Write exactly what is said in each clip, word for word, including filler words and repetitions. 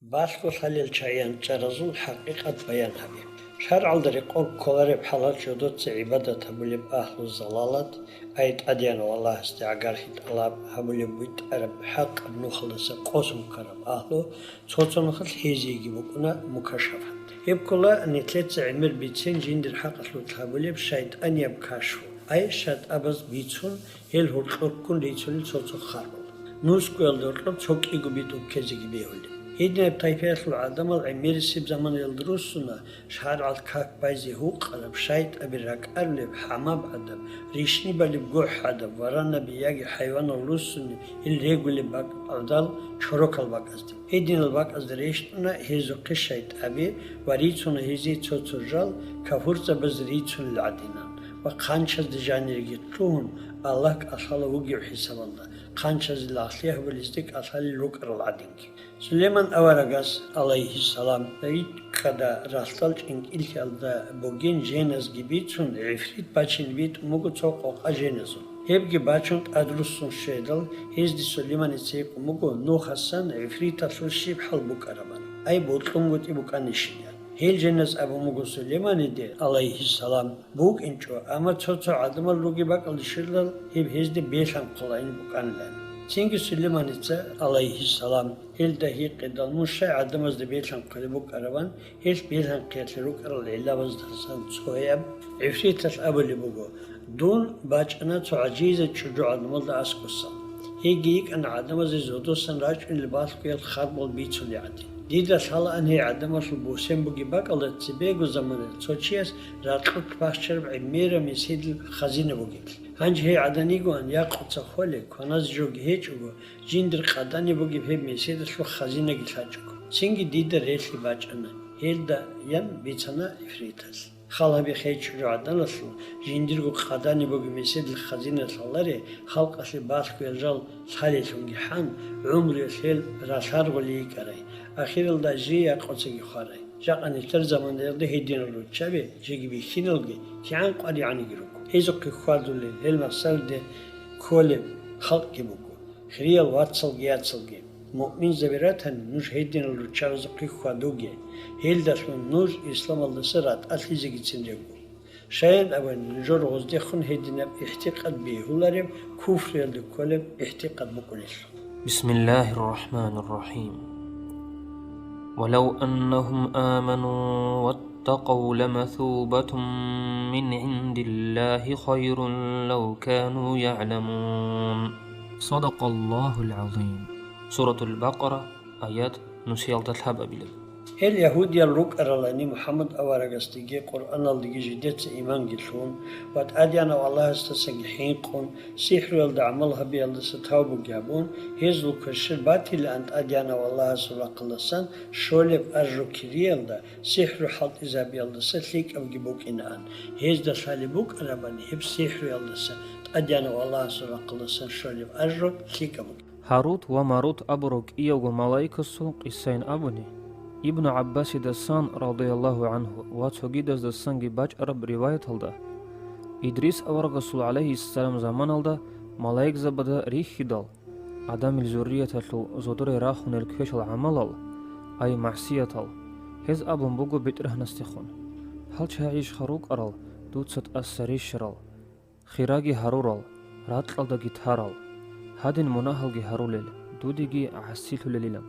Балъголъалел чагӀиян чӀаразул хӀакъикъат баян гьабе. ШаргӀалда рекъон кколареб хӀалал жодоца гӀибадат гьабулеб агьлу залалат, ай ТӀадегӀанав Аллагьасде гӀагарлъи тӀалаб гьабулеб битӀараб хӀакъаб нухалдаса къосун ккараб агьлу, цо-цо нухалъ гьезиеги букӀуна мукашафат. Гьеб ккола нилъеца гӀемер бицен жиндир хӀакъалъулъ гьабулеб шайтӀанияб кашфу, ай шайтӀабаз бицун, гьел гьоркьорккун рицунел цо-цо харбал. Нускуялда гьоркьоб цо кӀиго битӀун ккезеги бегьулеб. Гьединаб тайпаялъул гӀадамал гӀемерисеб заманаялда руссуна шаргӀалъ как байзе гьукъараб, шайтӀаби ракӀарулеб, хӀамаб гӀадаб, ришни балеб гохӀ гӀадаб, варанаби яги хӀайванал руссуни гьел регулеб бакӀ гӀадал чорокал бакӀазде. Гьединал бакӀазда рещтӀуна гьезухъе шайтӀаби ва рицуна гьезие цо-цо жал, кафурзабаз рицунел гӀадинан ва хъанчазде жаниреги лъугьун, Аллагь кӀалъала вугев хӀисабалда, хъанчазе лагълъи гьабулезде кӀалъалел рукӀарал гӀадинги. Сулейман аварагас, алайгьиссалам, рикӀкӀада ралъдал чӀинкӀиллъиялда бугин женазги бицун, гӀифрит бачин битӀун буго цо къокъа женазул. Гьебги бачун тӀадруссун щведал, гьезде Сулейманица гьикъун буго, нухасан гӀифриталъул щиб хӀал букӀарабан, ай бокьунгутӀи букӀанищилан. Гьел женаз абун буго Сулейманиде, алайгьиссалам, букӀинчӀо, амма цо-цо гӀадамал ругеб бакӀалда щвелал гьеб гьезде белъанхъулайин букӀанилан. Цинги Сулейманица, алайгьиссалам, гьелда гьикъидал, мун щай гӀадамазда белъанхъулеб букӀарабан, гьелъ белъанхъиялъе рукӀарал гӀиллабаздасан цояб гӀифриталъ абулеб буго, дун бачӀана цо гӀажизаб чӀужугӀадан гӀадамалда аскӀосан. Гьебги йикӀана гӀадамазе зодосан рачӀунел балъгоял харбал бицулей гӀадин. Дида лъалаан гьей гӀадамалъул бусен бугеб бакӀалда цебего заманаялъ цо чияс ракьулъ бахчараб гӀемераб меседил хазина бугеблъи. Гьанже гьей гӀадан йигоан якъуца холе, кваназе жоги гьечӀого, жиндир къадани бугеб гьеб меседалъул хазинаги лъачӀого. Цинги дида релълъи бачӀана, гьелда ян бицана гӀифриталъ. Хал гьабихъе чӀужугӀаданалъул жиндирго къадани бугеб меседил хазина лъаларе, халкъалъе балъгоял жал лъалелъунги хӀан, гӀумруялъ гьел ралъаргъулей йикӀарай, ахиралда жий якъуцаги хварай. Жакъа нилъер заманаялда гьединал руччаби жеги бихьиналги кигӀан къваригӀаниги руго. Гьезухъе хьвадулел гьел махсараде кколеб халкъги буго, хириял вацалги яцалги. Муъминзаби ратани, нуж гьединал руччабазухъе хьвадуге, гьелдалъун нуж исламалдаса ратӀалъизегицин рего. Щаян абани, нужер гъоздехун гьединаб игӀтикъад бегьулареб куфруялде кколеб игӀтикъад букӀунелъул. بسم الله الرحمن الرحيم. ولو أنهم آمنوا واتقوا لمثوبة من عند الله خير لو كانوا يعلمون. صدق الله العظيم. Суратул Бакъара, аят нусиялда лъабабилеб. Гьел ягьудиял рукӀаралани МухӀаммад аварагасдеги Къуръаналдеги жидеца иманги лъун ва ТӀадегӀанав Аллагьасдасаги хӀинкъун, сихӀруялда гӀамал гьабиялдаса тавбуги гьабун, гьезул кверщел батилаан ТӀадегӀанав Аллагьасул рахъалдасан щолеб арру кириялда, сихӀру хӀалтӀизабиялдаса лъикӀабги букӀинаан, гьезда лъалеб букӀарабани гьеб сихӀруялдаса ТӀадегӀанав Аллагьасул рахъалдасан щолеб арру лъикӀаб бугеб. Гьарут ва Марут абурав кӀиявго малаикасул къисайин абуни, Ибну ГӀаббасидасан, радияллагьу гӀангьу, ва цогидаздасанги бачӀараб риваяталда, Идрис аварагасул, гӀалайгьиссалам, заманалда малаикзабазда рихьидал, Адамил зуррияталъул зодоре рахунел квешал гӀамалал, ай магӀсиятал, гьез абун буго БетӀергьанасдехун: «Гьал чагӀийищха рукӀарал дуца тӀаса рищарал, хираги гьарурал, ракьалдаги тарал, гьадин мунагьалги гьарулел, дудеги гӀасилъулелилан».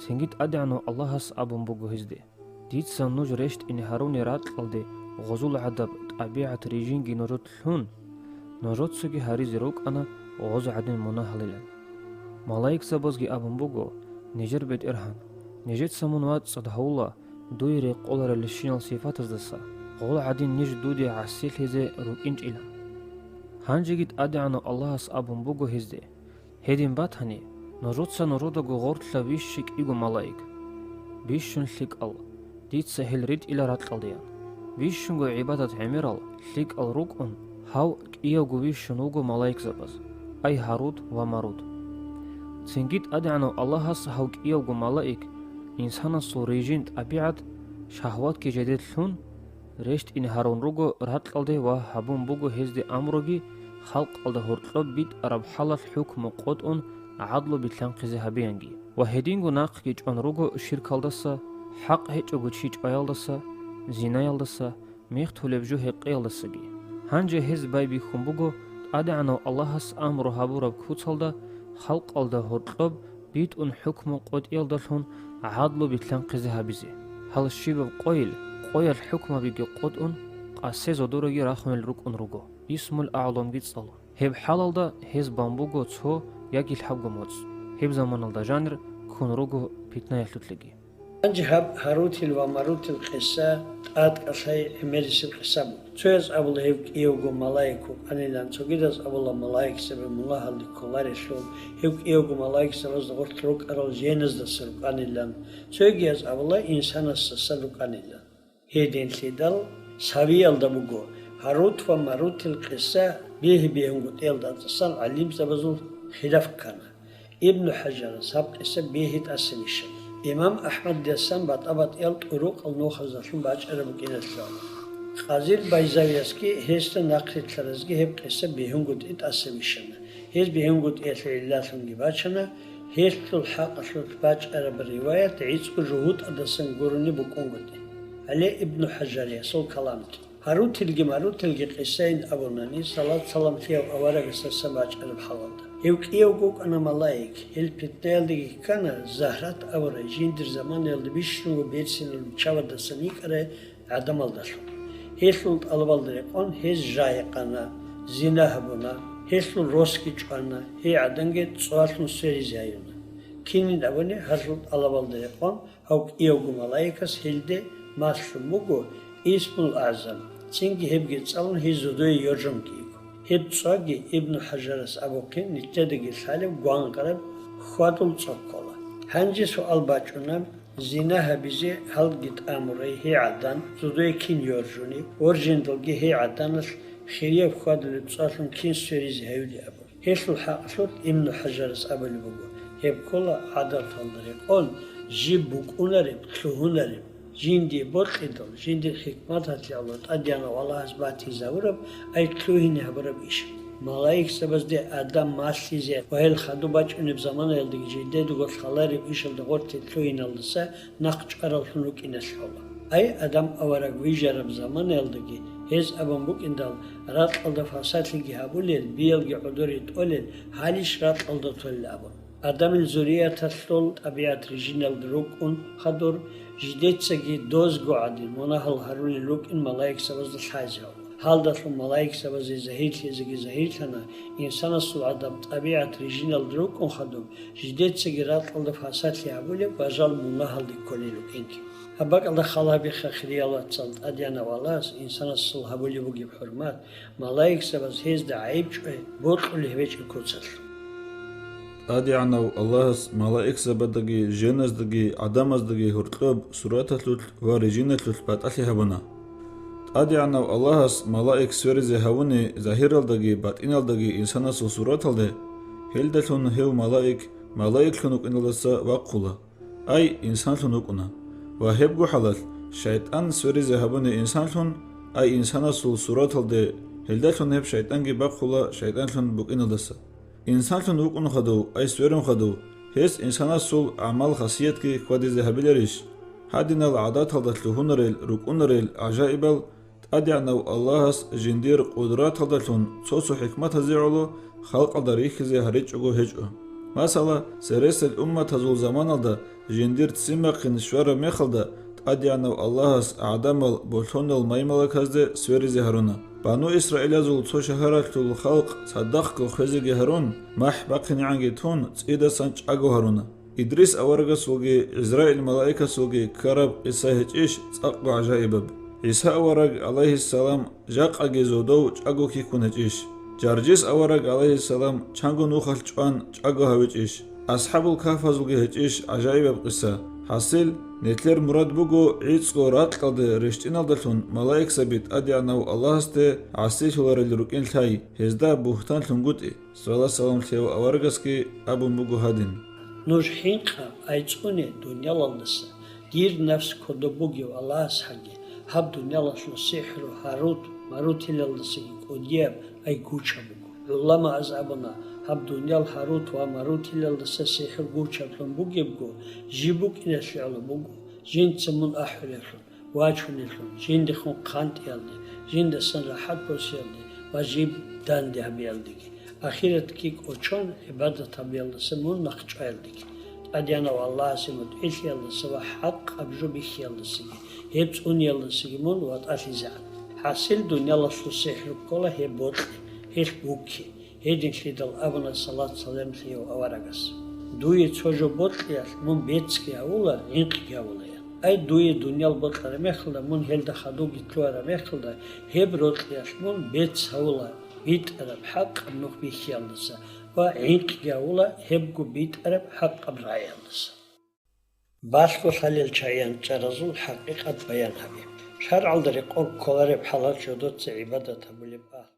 Цинги ТӀадегӀанав Аллагьас абун буго гьезде: «Дица нуж рещтӀине гьаруни ракьалде гъозул гӀадаб тӀабигӀат-рижимги нужер лъун, нужецаги гьаризе рукӀана гъоз гӀадин мунагьалилан». Малаикзабазги абун буго: «Нижер БетӀергьан, нижеца мун вацӀцӀад гьавула дуе рекъоларелщинал сипатаздаса, гъол гӀадин ниж дуде гӀасилъизе рукӀинчӀилан». Гьанжеги ТӀадегӀанав Аллагьас абун буго гьезде: «Гьедин батани, нужеца нужедаго гъорлъа вищи кӀиго малаик, бищун лъикӀал, дица гьел ритӀила ракьалдеян. Бищунго гӀибадат гӀемерал, лъикӀал рукӀун, гьав кӀиявго вищун вуго малаикзабаз, ай Гьарут ва Марут». Цинги ТӀадегӀанав Аллагьас гьав кӀиявго малаик, инсанасул рижим-тӀабигӀат, шагьватги жидер лъун, рещтӀине гьарун руго ракьалде ва гьабун буго гьезде амруги халкъалда гьоркьоб битӀараб хӀалалъ хӀукму къотӀун гӀадлу билълъанхъизе гьабиянги. Ва гьединго нахъги чӀван руго ширкалдаса, хӀакъ гьечӀого чи чӀваялдаса, зинаялдаса, мехтулеб жо гьекъеялдасаги. Гьанже гьез байбихьун буго ТӀадегӀанав Аллагьас амру гьабураб куцалда халкъалда гьоркьоб битӀун хӀукму къотӀиялдалъун гӀадлу билълъанхъизе гьабизе. Гьал щибаб къойил, къоялъ хӀукмабиги къотӀун, къасе зодораги рахунел рукӀун руго, исмул-агӀзамги цӀалун. Гьеб хӀалалда гьез бан буго цо яги лъабго моцӀ. Гьеб заманалда жанир ккун руго питнаялъулъеги. Гьанже гьаб Гьарутил ва Марутил къиса тӀадкӀалъай гӀемерисеб къиса буго. Цояз абула гьев кӀиявго малаик вукӀанилан, цогидаз абула малаикзаби мунагьалде кколарелъул, гьев кӀиявго малаикзабазда гъорлъ рукӀарал женаздаса рукӀанилан, цогияз абула инсанасдаса рукӀанилан. Гьединлъидал цавиялда буго Гьарут ва Марутил къиса бигьи-бигьунгутӀиялда тӀасан гӀалимзабазул хилаф ккана. Ибну ХӀажарас гьаб къиса бигьи тӀаса бищана. Имам АхӀмадидасан батӀа-батӀиял тӀурукъал нухаздалъун бачӀараб букӀиналъ лъала. Къазил Байзавиясги гьесда нахърилълъаразги гьеб къиса бигьунгутӀи тӀаса бищана. Гьез бигьунгутӀиялъе гӀиллалъунги бачана, гьелъул хӀакъалъулъ бачӀараб риваят гӀицӀго жугьутӀадасан гурони букӀунгутӀи. Гьале Ибну ХӀажариясул каламги. Гьарутилги Марутилги къисайин абунани, салат-салам лъеяв аварагасдасан бачӀараб хӀалалда. Гьев кӀиявго вукӀана малаик, гьел питнаялдеги ккана, Загьрат абурай, жиндир заманаялда бищунго берцинал биччабаздасан йикӀарай гӀадамалдалъун. Гьелъул тӀалабалда рекъон гьез жагьи-къана, зина гьабуна, гьелъул росги чӀвана, гьей гӀаданги цӀвалъун сверизе гьаюна. Кинин абуни гьалъул тӀалабалда рекъон гьав кӀиявго малаикас гьелде малъун буго исмул-агӀзам, цинги гьебги цӀалун гьез зодое йоржунги йиго. Гьеб цӀваги Ибну ХӀажарас абухъин нилъедаги лъалеб гвангъараб хьвадул цӀва ккола. Гьанже суал бачӀуна, зина гьабизе гьалги тӀамурай гьей гӀадан зодое кин йоржуни, воржиндалги гьей гӀаданалъ хирияб хьвадулеб цӀвалъун кин сверизе гьаюлеб абун. Гьелъул хӀакъалъулъ Ибну ХӀажарас абулеб буго, гьеб ккола гӀадаталда рекъон жиб букӀунареб, лъугьунареб, жиндие бокьидал, жиндир хӀикматалъе гӀоло ТӀадегӀанав Аллагьас батизавураб, ай лъугьине гьабураб иш. Малаикзабазде Адам малъизе ва гьел хадуб бачӀунеб заманаялдаги жидедаго лъалареб ишалда гъорлъе лъугьиналдаса нахъ чӀвараллъун рукӀиналъ гьола. Ай Адам авараг вижараб заманаялдаги гьез абун букӀиндал, ракьалда фасадлъиги гьабулел, биялги гӀодоре тӀолел, гьалищ ракьалда толел абун. Адамил зурияталъул тӀабигӀат рижиналда рукӀун хадур, жидецаги дозго гӀадин мунагьал гьарулел рукӀин малаикзабазда лъазе гьола. Гьалдалъун малаикзабазе загьирлъизеги загьирлъана, инсанасул гӀадаб тӀабигӀат рижиналда рукӀун хадуб, жидецаги ракьалда фасадлъи гьабулеб ва жал мунагьалде кколел рукӀинги. Гьаб бакӀалда хал гьабиха, хириял вацал, ТӀадегӀанав Аллагьас инсанасул гьабулеб бугеб хӀурмат, малаикзабаз гьезда гӀайиб чӀвай бокьулеб гьечӀеб куцалъ. ТӀадегӀанав Аллагьас малаикзабаздаги, женаздаги, гӀадамаздаги гьоркьоб сураталъулъ ва рижиналъулъ батӀалъи гьабуна. ТӀадегӀанав Аллагьас малаик сверизе гьавуни загьиралдаги батӀиналдаги инсанасул сураталде, гьелдалъун гьев малаик малаиклъун вукӀиналдаса вахъула, ай инсанлъун вукӀуна. Ва гьебго хӀалалъ, шайтӀан сверизе гьабуни инсанлъун, ай инсанасул сураталде, гьелдалъун гьеб шайтӀанги бахъула шайтӀанлъун букӀиналдаса. Инсанлъун вукӀун хадув, ай сверун хадув, гьес инсанасул гӀамал-хасиятги хьвадизе гьабиларищ? Гьадинал гӀадаталда лъугьунарел, рукӀунарел гӀажаибал ТӀадегӀанав Аллагьас жиндир къудраталдалъун цо-цо хӀикматазе гӀоло халкъалда рихьизе гьаричӀого гьечӀо. Масала, цересел умматазул заманалда жиндир ццин бахъин щвараб мехалда, ТӀадегӀанав Аллагьас гӀадамал болъонал маймалаказде сверизе гьаруна. Бану Исраилазул цо шагьаралъул халкъ цадахъго хвезеги гьарун, махӀ бахъинегӀанги тун, цӀидасан чӀаго гьаруна. Идрис аварагасулги ГӀизраил малаикасулги ккараб къиса гьечӀищ цӀакъго гӀажаибаб? ГӀиса авараг, гӀалайгьиссалам, жакъаги зодов чӀаго хьихьун гьечӀищ? Жаржис авараг, гӀалайгьиссалам, чанго нухалъ чӀван чӀаго гьавичӀищ? АсхӀабул Кагьфазулги гьечӀищ гӀажаибаб къиса? ХӀасил, нилъер мурад буго гӀицӀго ракьалде рещтӀиналдалъун малаикзаби ТӀадегӀанав Аллагьасде гӀасилъуларел рукӀин лъай, гьезда бугьтанлъунгутӀи. Салат-салам лъеяв аварагасги абун буго гьадин: Нуж хӀинкъа, ай цӀуне дуниялалдаса, дир нафс кодоб бугев Аллагьас гьаги, гьаб дуниялалъул сихӀру, гьарут, марутилалдасаги кӀудияб, ай гучаб буго. ГӀуламааз абуна, гьаб дуниял Гьарут ва Марутилалдаса сихӀр гучаблъун бугебго, жиб букӀиналъе гӀоло буго, жинца мун ахӀулелъул, вачунелъул, жиндехун хъантӀиялде, жиндасан рахӀат босиялде ва жиб данде гьабиялдеги, ахиратги кӀочон гӀибадат гьабиялдаса мун нахъчӀваялдеги, ТӀадегӀанав Аллагьасе мутӀигӀлъиялдаса ва хӀакъаб жо бихьиялдасаги, гьеб цӀуниялдасаги мун ватӀалъизегӀан. ХӀасил, дуниялалъул сихӀру ккола гьеб бокьи, гьелъ гукки. Гьединлъидал абуна салат-саламлъияв аварагас: «Дуе цо жо бокьиялъ мун бецги гьавула, гӀинкъги гьавулаян. Ай, дуе дуниял бокьараб мехалда, мун гьелда хадувги лъугьараб мехалда, гьеб рокьиялъ мун бец гьавула битӀараб хӀакъаб нух бихьиялдаса ва гӀинкъги гьавула гьебго битӀараб хӀакъаб рагӀиялдаса». Балъголъалел чагӀиян чӀаразул хӀакъикъат баян гьабе. ШаргӀалда рекъон кколареб хӀалал жодоца гӀибадат гьабулеб агьлу.